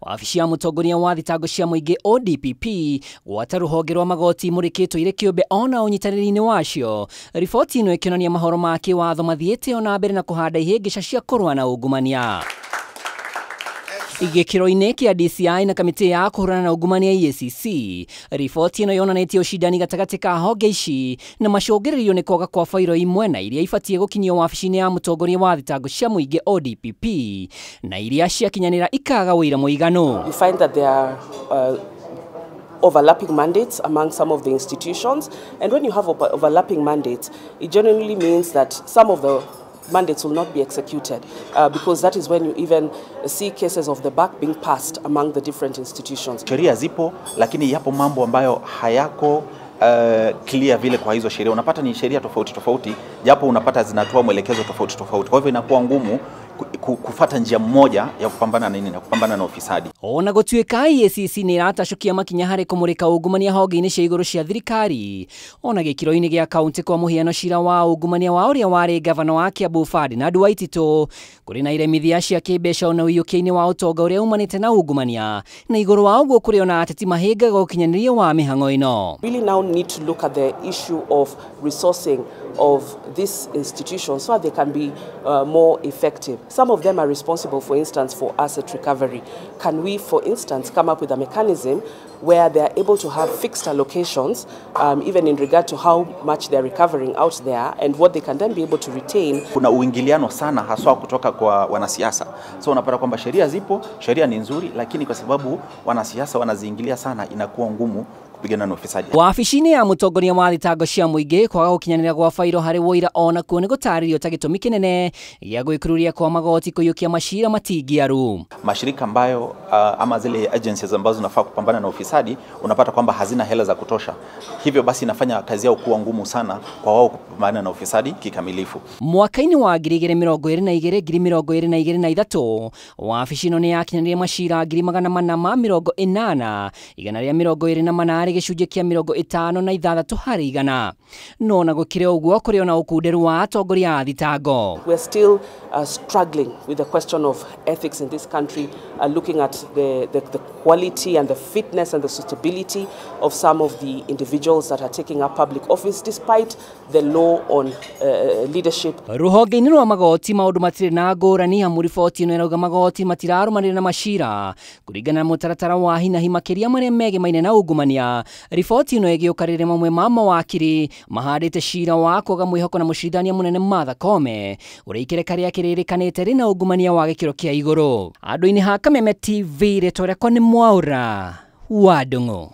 wabici ya mũtongoria wa thitango cia mũingĩ ODPP, gwata rũhonge rwa magoti mũrĩkĩtwo irĩ kĩũmbe ona ũnyitanĩri-inĩ wacio. Riboti ĩno ĩkĩonania mahoro ma kĩwatho mathiĩte ona mbere na kũhanda ihĩngĩca cia kũrũa na ungumania. Gĩkĩro-inĩ kĩa DCI na kamĩtĩ ya kũhũrana na ungumania EACC, riboti ĩno yonanĩtie ũcindani gatagatĩ ka honge ici na macũngĩrĩrio nĩ kwaga kwa bairo imwe na iria ibatiĩ gũkinyio wabici-inĩ ya mũtongoria wa thitango cia mũingĩ ODPP na iria ciakinyanĩra ikaga ũira mũiganu. You find that there are overlapping mandates among some of the institutions, and when you have overlapping mandates, it generally means that some of the mandates will not be executed, because that is when you even see cases of the buck being passed among the different institutions. Sheria zipo, lakini yapo mambo ambayo hayako clear vile kwa hizo sheria. Unapata ni sheria tofauti tofauti, japo unapata zinatoa mwelekezo tofauti tofauti. Kwa hivyo inakuwa ngumu kufata njia moja ya kupambana na nini na kupambana na ufisadi. Ona gũtuĩka EACC nĩ ĩratacũkia makinya harĩ kũmũrĩka ungumania honge-inĩ cia igũrũ cia thirikari, ona gĩkĩro-inĩ gĩa kaunti kwa mũhiano cira wa ungumania wa ũrĩa warĩ gavana wa Kiambu Ferdinand Waititu, kũrĩ na iremithia cia kĩmbeca ona ũiyũkia-inĩ wa ũtonga ũrĩa umanĩte na ungumania, na igũrũ wa ũguo kũrĩ ona ateti mahĩngaga ũkinyanĩria wa mĩhang'o ĩno. Really now need to look at the issue of resourcing of these institutions so that they can be more effective. Some of them are responsible, for instance, for asset recovery. Can we, for instance, come up with a mechanism where they are able to have fixed allocations, even in regard to how much they're recovering out there and what they can then be able to retain? Kuna uingiliano sana haswa kutoka kwa wanasiasa. So unapata kwamba sheria zipo, sheria ni nzuri, lakini kwa sababu wanasiasa wanaziingilia sana inakuwa ngumu kupigana na ufisadi. Wabici-inĩ ya mũtongoria wa thitango cia mũingĩ kwaga gũkinyanĩra gwa bairo harĩ woira ona kuo nĩ gũtarĩrio ta gĩtũmi kĩnene gĩa gwĩkururia kwa magoti kũiyũkia macira matingiaru. Mashirika ambayo ama zile agencies ambazo zinafaa kupambana na ufisadi unapata kwamba hazina hela za kutosha. Hivyo basi inafanya kazi yao kuwa ngumu sana kwa wao kupambana na ufisadi kikamilifu. Mwaka-inĩ wa 2022 2023 wabici ĩno nĩ yakinyanĩire macira 480 128 gĩcunjĩ kĩa 56 harĩ igana. No na gũkĩrĩ ũguo kũrĩ ona ũkunderu wa atongoria a thitango. We're still struggling with the question of ethics in this country, looking at the quality and the fitness and the suitability of some of the individuals that are taking up public office despite the law on leadership. Rũhonge-inĩ rwa magoti maũndũ matirĩ na ngũrani amu riboti ĩno ĩrauga magoti matirarũmanĩrĩra na macira kũringana na mũtaratara wa hinahi makĩria marĩa megemaine na ungumania. Riboti ĩno ĩgĩũka rĩrĩa mamwe ma mawakiri mahandĩte cira wa kwaga mwĩhoko na mũcirithania mũnene Martha Koome ũrĩa ikereka rĩake rĩrĩkanĩte rĩna ungumania wa gĩkĩro kĩa igũrũ. Andũ-inĩ ha Kameme TV, rĩtwa rĩakwa nĩ Mwaũra wa Ndung'u.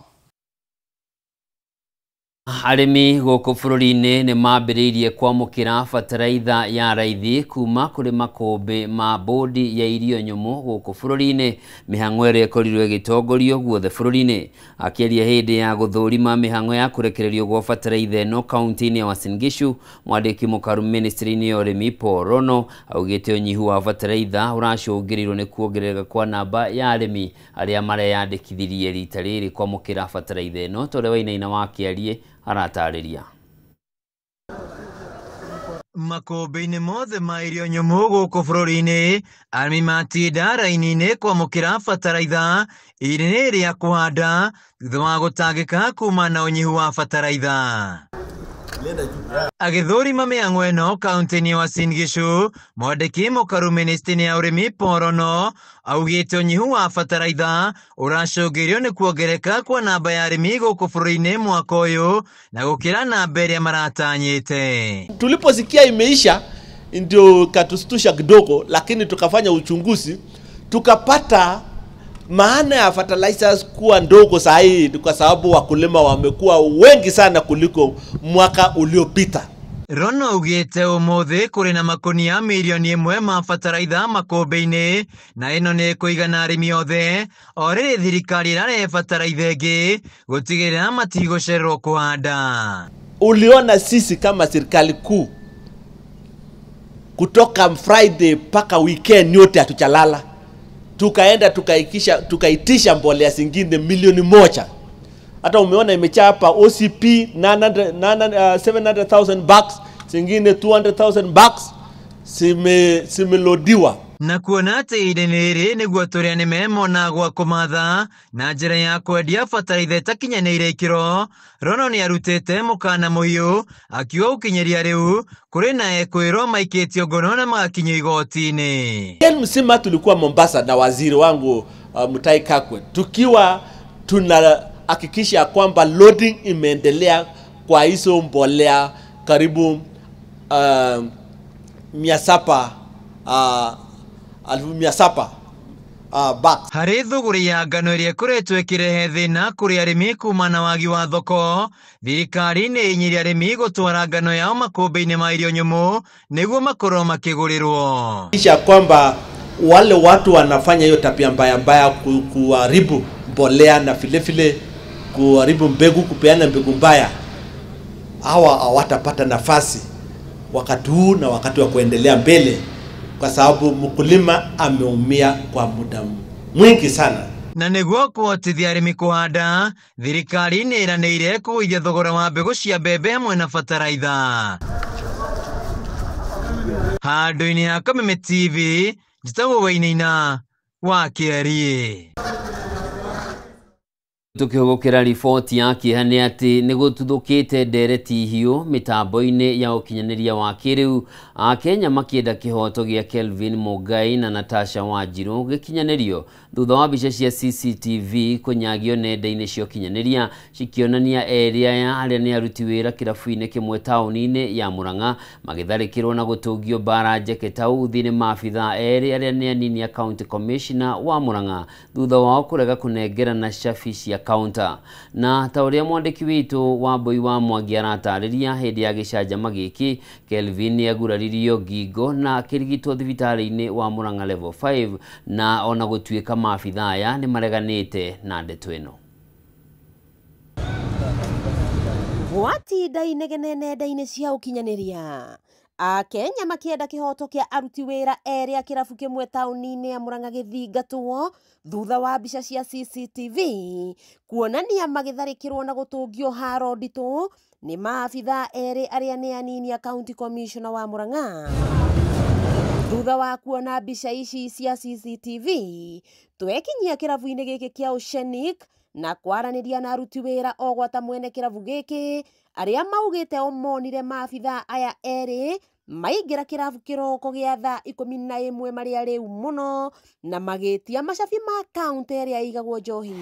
Arĩmi gũkũ bũrũri-inĩ nĩ mambĩrĩirie kwamũkĩra bataraitha ya raithi kuma kũrĩ makũmbĩ ma bodi ya irio nyũmũ gũkũ bũrũri-inĩ. Mĩhang'o ĩrĩa ĩkorirwo ĩgĩtongorio guothe bũrũri-inĩ. Akĩaria hĩndĩ ya gũthũrima mĩhang'o ya kũrekererio gwa bataraitha ĩno kaunti-inĩ ya Uasin Gishu, mwandĩki mũkaru ministry-inĩ ya ũrĩmi Paul Rono augĩte ũnyihu wa bataraitha ũracũngĩrĩirwo nĩ kuongerereka kwa namba ya arĩmi arĩa mareyandĩkithirie rita rĩrĩ kwamũkĩra bataraitha ĩno. Ta ũrĩa Wainaina wakĩarie aratarĩria. Makũmbĩ-inĩ mothe ma irio nyũmũ gũkũ bũrũri-inĩ, arĩmi matinda raini-inĩ kwamũkĩra bataraitha ihinda-inĩ rĩa kũhanda thutha wa gũtangĩka kuma na ũnyihu wa bataraitha. Agĩthũrima mĩhang'o ĩno kaunti-inĩ ya Uasin Gishu, mwandĩki mũkaru ministry-inĩ ya ũrĩmi Paul Rono augĩte ũnyihu wa bataraitha ũracũngĩrĩrio nĩ kuongereka kwa namba ya arĩmi gũkũ bũrũri-inĩ mwaka ũyũ na gũkĩra namba ĩrĩa maratanyĩte. Tuliposikia imeisha ndio katustusha kidogo, lakini tukafanya uchunguzi tukapata maana ya fertilizers kuwa ndogo saa hii kwa sababu wakulima wamekuwa wengi sana kuliko mwaka uliopita. Rono augĩte ũmũthĩ kũrĩ na makonia mirioni 1 ma bataraitha makũmbĩ-inĩ na ĩno nĩ kũigana arĩmi othe o rĩrĩ thirikari ĩrarehe bataraitha ĩngĩ gũtigĩrĩra matigũcererwo kũhanda. Uliona sisi kama serikali kuu kutoka Friday mpaka weekend yote hatuchalala. Tukaenda tukaitisha mbolea zingine milioni 1. Hata umeona imechapa hapa OCP 700,000 bucks, zingine 200,000 bucks zimelodiwa. Na kuona atĩ ihinda-inĩ rĩrĩ nĩguo tũrĩa nĩme mona gwa kũmatha na njĩra ya kwendia bataraitha ĩtakinyanĩire ikĩro, Rono nĩarutĩte mũkana mũhiũ akiuga gũkinyĩria rĩu kũrĩ na ekwĩrwo maikĩtio ngono na magakinyio igoti-inĩ. Msima tulikuwa Mombasa na waziri wangu Mutahi Kagwe tukiwa tunahakikisha kwamba loading imeendelea kwa hizo mbolea karibu 700 bags. Harĩ thũgũrĩ ya ngano ĩrĩa ĩkoretwo ĩkĩrehe thĩna kũrĩ arĩmi kuma na wagi wa thoko, thirikari nĩ ĩnyĩrie arĩmi gũtwara ngano yao makũmbĩ-inĩ ma irio nyũmũ nĩguo makorwo makĩgũrĩrwo. Kisha kwamba wale watu wanafanya hiyo tabia mbaya mbaya, kuharibu mbolea na vile vile kuharibu mbegu, kupeana mbegu mbaya, hawa hawatapata nafasi wakati huu na wakati wa kuendelea mbele, kwa sababu mkulima ameumia kwa muda mwingi sana. Na nĩguo kũhotithia arĩmi kũhanda, thirikari nĩ ĩranĩire kũgũithia thogora wa mbegũ cia mbembe hamwe na bataraitha. Handũ-inĩ ha Kameme TV, njĩtagwo Wainaina wa Kĩariĩ. Tukihũgũkĩra riboti ya kĩeha nĩ atĩ nĩ gũtuthũkĩte ndereti hiũ mĩtambo-inĩ ya ũkinyanĩria wa kĩrĩu, Akenya makĩenda kĩhoto gĩa Kelvin Mũngai na Natasha Wanjiru gĩkinyanĩrio thutha wa mbica cia CCTV kũnyagio nenda-inĩ cia ũkinyanĩria cikĩonania erĩ aya arĩa nĩ aruti wĩra kĩrabu-inĩ kĩmwe taũni-inĩ ya Murang'a magĩtharĩkĩrwo na gũtũngio mbara njeke tauthi nĩ maabithaa erĩ arĩa nĩ anini a County Commissioner wa Murang'a thutha wao kũrega kũnengerana cabi cia kaunta. Na ta ũrĩa mwandĩki witũ wa Mbui wa Mwangi aratarĩria, hĩndĩ ya gĩcanjama gĩkĩ Kelvin nĩaguraririo ngingo na akĩrigitwo thibitarĩ-inĩ wa Murang'a Level 5, na ona gũtuĩka maabithaa aya nĩmareganĩte na ndeto ĩno. Gwatinda inegene nenda-inĩ cia ũkinyanĩria, Akenya makĩenda kĩhoto kĩa aruti wĩra erĩ a kĩrabu kĩmwe taũni-inĩ ya Murang'a gĩthingatwo thutha wa mbica cia CCTV kuonania magĩtharĩkĩrwo na gũtũngio haro nditũ nĩ maabithaa erĩ arĩa nĩ anini a County Commissioner wa Murang'a. Thutha wa kuona mbica ici cia CCTV, twekinyia kĩrabu-inĩ gĩkĩ kĩa Oceanic na kwaranĩria na aruti wĩra o gwata mwene kĩrabu gĩkĩ arĩa maugĩte o monire maabithaa aya erĩ maingĩra kĩrabu kĩroko gĩa thaa 11 marĩa rĩu mũno na magĩtia macabi ma kaunti ĩrĩa ĩigagwo njohi.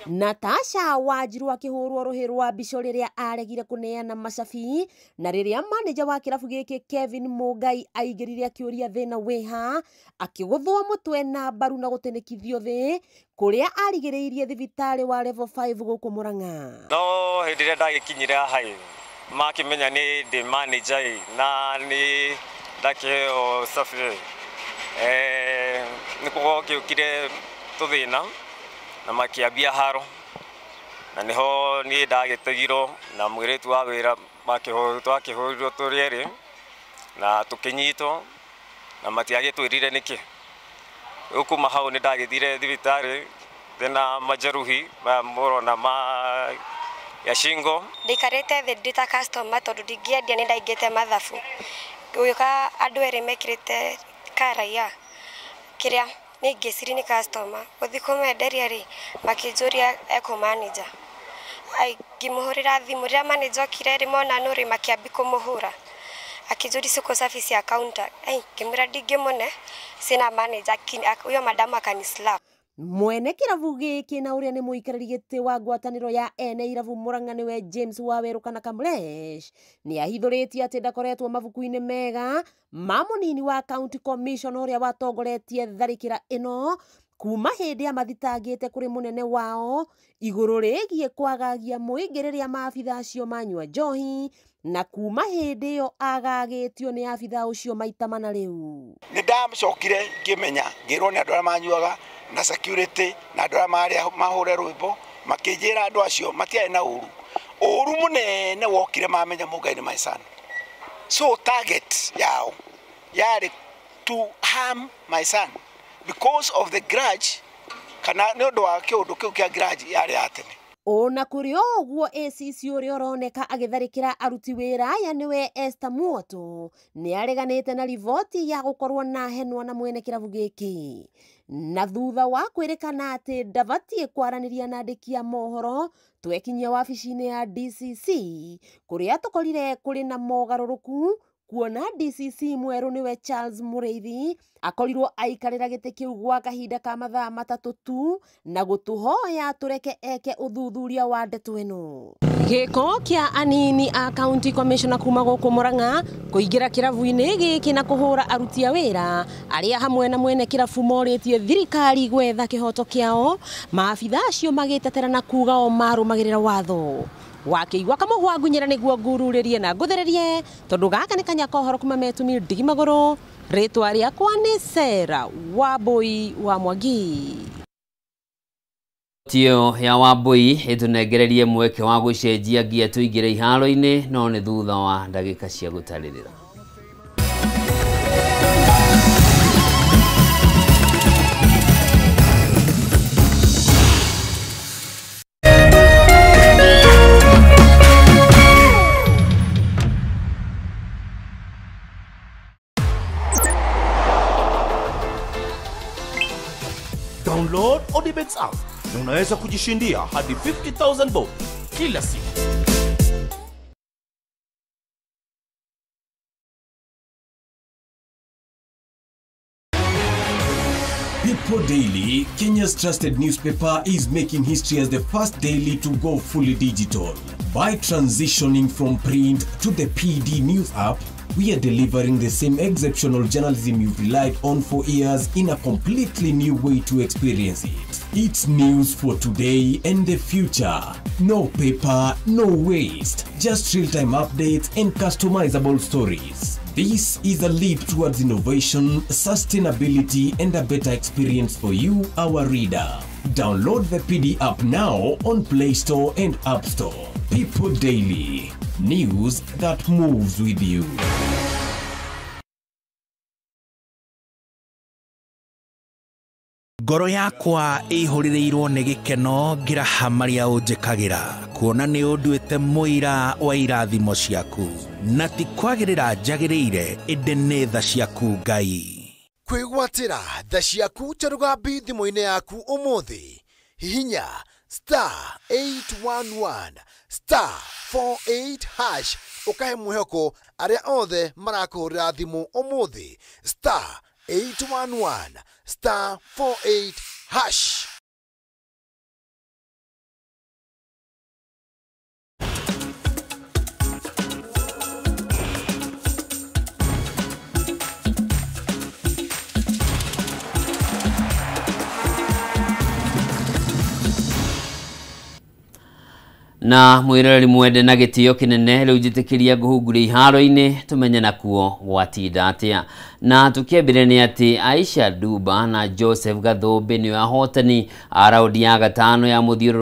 Natasha Wanjiru akĩhũrwo rũhĩ rwa mbico rĩrĩa aregire kũneana macabi, na rĩrĩa maneja wa kĩrabu gĩkĩ Kevin Mũngai aingĩrire akĩũria thĩna wĩha, akĩgũthwo mũtwe na mbaru na gũtĩnĩkithio thĩ kũrĩa arigĩrĩirie thibitarĩ wa Level 5 gũkũ Murang'a. No hĩndĩ ĩrĩa ndagĩkinyire haha ĩ, makĩmenya nĩ ndĩ manager ĩ, na nĩ ndakĩheo cabi ĩ, nĩkuo gũgĩũkire tũthĩna na makĩambia haro, na nĩho niĩ ndagĩtegirwo na mũirĩtu wa wĩra twakĩhũrirwo tũrĩ erĩ na tũkĩnyitwo na matiagĩtwĩrire nĩkĩ. Rĩu kuma hau nĩ ndagĩthire thibitarĩ ndĩna majeruhi maya mũrona ma ya shingo. Ndaikarĩte thĩ ndĩ ta customer tondũ ndingĩendia nĩ ndaingĩte mathabu. Gũgĩũka andũ erĩ mekĩrĩte karaia kĩrĩa nĩ ngĩciri nĩ customer, gũthiĩ kũmenderia rĩ makĩnjũria ekũ manager. Ngĩmũhũrĩra thimũ, rĩrĩa manager okire rĩ mona nũ rĩ makĩambia kũmũhũra, akĩnjũria ciko cabi cia counter, ngĩmwĩra ndingĩmũne ciĩna manager, huyo madamu akanislap. Mwene kĩrabu gĩkĩ na ũrĩa nĩ mũikarĩri gĩtĩ wa ngwatanĩro ya ene irabu Murang'a nĩwe James Wawerũ kana Kamlesh nĩ ahithũrĩtie atĩ ndakoretwo mabuku-inĩ mega ma mũnini wa County Commission ũrĩa watongoretie tharĩkĩra ĩno kuma hĩndĩ amathitangĩte kũrĩ mũnene wao igũrũ rĩgiĩ kwagagia mũingĩ rĩrĩa maabithaa acio manyua njohi, na kuma hĩndĩ ĩyo agagĩtio nĩ abithaa ũcio maita mana rĩu. Nĩ ndacokire ngĩmenya ngĩrwo nĩ andũ arĩa manyuaga na security na andũ arĩa marĩa mahũre rwĩmbo makĩnjĩra andũ acio matiarĩ na ũru. Ũru mũnene wokire mamenya Mũngai nĩ my son. So target yao yarĩ to harm my son because of the grudge, kana nĩ ũndũ wa kĩũndũ kĩu kĩa grudge yarĩ ya tene. Ona kũrĩ o ũguo, ACC ũrĩa ũroneka agĩtharĩkĩra aruti wĩra aya nĩwe Esther Muoto nĩ areganĩte na riboti ya gũkorwo na henwa na mwene kĩrabu gĩkĩ, na thutha wa kwĩrĩkana atĩ ndabatiĩ kwaranĩria na andĩki a mohoro, twekinyia wabici-inĩ ya DCC kũrĩa tũkorire kũrĩ na mogarũrũku kuona DCC mwerũ nĩwe Charles Mũrĩithi akorirwo aikarĩra gĩtĩ kĩu gwa kahinda ka mathaa 3 tu na gũtũhoya tũreke eke ũthuthuria wa ndeto ĩno. Gĩko kĩa anini a county commissioner kuma gũkũ Murang'a kũingĩra kĩrabu-inĩ gĩkĩ na kũhũra aruti a wĩra arĩa hamwe na mwene kĩrabu morĩtie thirikari gwetha kĩhoto kĩao. Maabitha acio magĩtetera na kuga o marũmagĩrĩra watho. Wakĩigua kamũhwa ngunyĩra nĩguo ngururĩrie na ngũthererie tondũ gaka nĩ kanya ka ũhoro kuma metumi ndigi magũrũ. Rĩtwa rĩakwa nĩ Sarah Wambui wa Mwangi. Tio ya Wambui ĩtũnengererie mweke wa gũcenjia ngia tũingĩre iharo-inĩ no nĩ thutha wa ndagĩka cia gũtarĩrĩra. Download Odibets app na unaweza kujishindia hadi 50,000 bob kila siku. People Daily, Kenya's trusted newspaper, is making history as the first daily to go fully digital. By transitioning from print to the PD News app, we are delivering the same exceptional journalism you've relied on for years in a completely new way to experience it. It's news for today and the future. No paper, no waste. Just real-time updates and customizable stories. This is a leap towards innovation, sustainability, and a better experience for you, our reader. Download the PD app now on Play Store and App Store. People Daily. News that moves with you. Ngoro yakwa ĩihũrĩrĩirwo nĩ gĩkeno ngĩraha marĩa ũnjĩkagĩra kuona nĩ ũnduĩte mũira wa irathimo ciaku na ti kwagĩrĩra njagĩrĩire ĩndĩ nĩ tha ciaku Ngai. Kwĩgwatĩra tha ciaku Charugambi thimũ-inĩ yaku ũmũthĩ. Hihinya star 811 star 48 hash ũkahe mwĩhoko arĩa othe marakũhũrĩra thimũ ũmũthĩ. Star 811 star 48 hash. Na mwiroreri mwende na gĩtĩo kĩnene rĩu njĩtĩkĩria ngũhungure iharo-inĩ tũmenye nakuo gwatinda atĩa. Na tũkĩambĩrĩria nĩ atĩ Aisha Duba na Joseph Gathũmbĩ nĩo ahotani a raundi ya gatano ya mũthiũrũrũko.